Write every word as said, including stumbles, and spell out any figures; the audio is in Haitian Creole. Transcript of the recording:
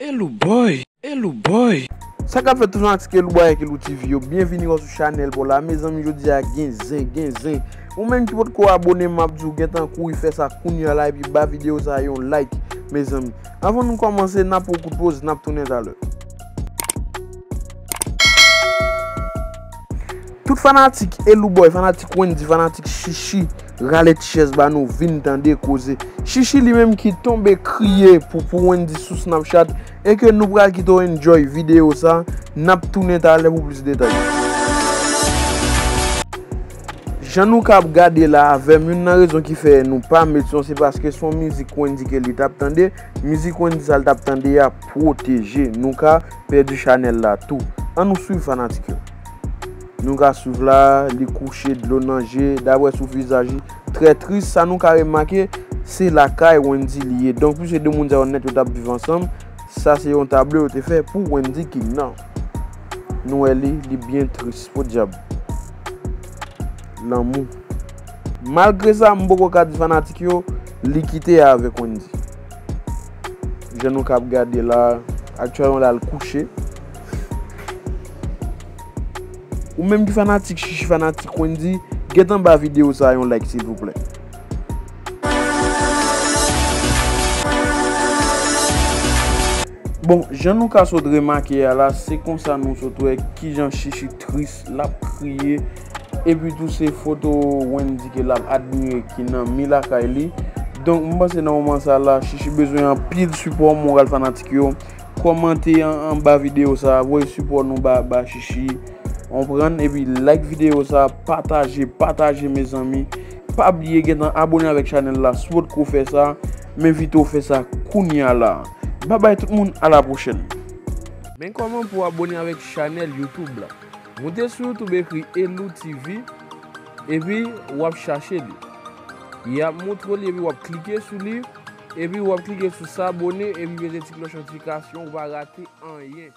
Elou Boy, Elou Boy. Sa k ap fèt tou fanatik Elou Boy ak Elou T V yo, byenvini ankò sou chanèl pa w la. Mezanmi, jodi a gen zen, gen zen. Ou menm ki potko abone, m ap di w gentan kouri fè sa kounye a la epi ba videyo sa a yon like, mezanmi. Anvan nou kòmanse, n ap pran kout poz, n ap tounen talè. Tout fanatik Elou Boy, fanatik Wendy, fanatik Chichi, rale ti chèz ba nou, vin tande koze. Chichi li menm ki tonbe kriye pou, pou Wendy sou Snapchat, e ke nou pral kite w enjoy videyo sa, n ap tounen talè pou plis detay. Jan nou k ap gade la avè m, youn nan rezon ki fè nou pa met son, se paske se yon mizik Wendy ke li t ap tande, mizik Wendy sa l t ap tande a pwoteje. Nou ka pèdi chanèl la tou. Ann nou swiv fanatik yo. Nou ka swiv la, li kouche, dlo nan je, daprè sou vizaj li, trè tris. Sa nou ka remake, se lakay Wendy li ye. Donk, piske de moun sa yo nèt yo t ap viv ansanm, sa se yon tablo yo te fè pou Wendy ki nan. Nou wè li, li byen tris, podyab. Lanmou. Malgre sa, m poko ka di fanatik yo, li kite avèk Wendy. Jan nou k ap gade la, aktyèlman l al kouche. Ou menm ki fanatik Chichi, fanatik Wendy, gentan ba videyo sa a yon like, silvouplè. Bon, jan nou ka sot remake a la, se konsa nou sot wè kijan Chichi tris, l ap kriye. Epi tou se foto Wendy ke l ap admire ki nan mi lakay li. Donk, m panse nan moman sa la, Chichi bezwen anpil sipò moral fanatik yo. Kòmante an, anba videyo sa, voye sipò nou ba, ba Chichi. Konprann? Epi like videyo sa, pataje, pataje mezanmi. Pa bliye gentan abone avèk chanèl la, si w potko fè sa, m envite w fè sa kounye a la. Babay tout moun, a la pwochèn. Men kòman pou w abone avèk chanèl YouTube la. Moute sou YouTube, ekri Elou T V, epi w ap chache li. Y ap montre w li, epi w ap klike sou li, epi w ap klike sou s'abonner, epi peze ti klòch notifikasyon, ou pa rate anyen.